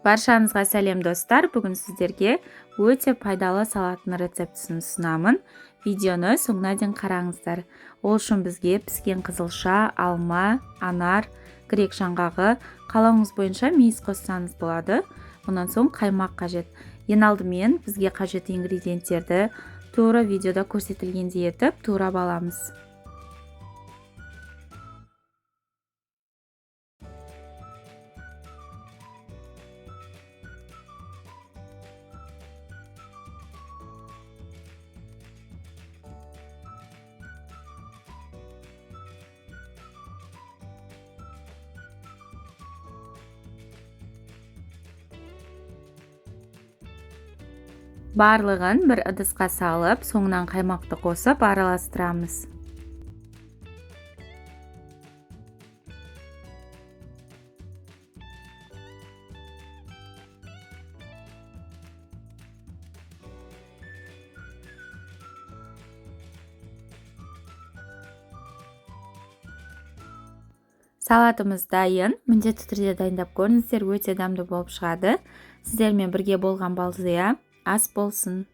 Баршаңызға сәлем, достар! Бүгін сіздерге өте пайдалы салаттың рецептісін ұсынамын. Видеоны соңына дейін қараңыздар. Ол үшін бізге піскен қызылша, алма, анар, грек жаңғағы, қалауыңыз бойынша мейіз қоссаңыз болады. Онан соң қаймақ қажет. Ең алдымен бізге қажет ингредиенттерді тура видеода көрсетілгендей етіп турап аламыз. Барлығын бір ыдысқа салып, соңынан қаймақты қосып араластырамыз. Салатымыз дайын. Міндетті түрде дайындап көріңіздер, өте дәмді болып шығады. Сіздермен бірге болған Балзия. Ас болсын.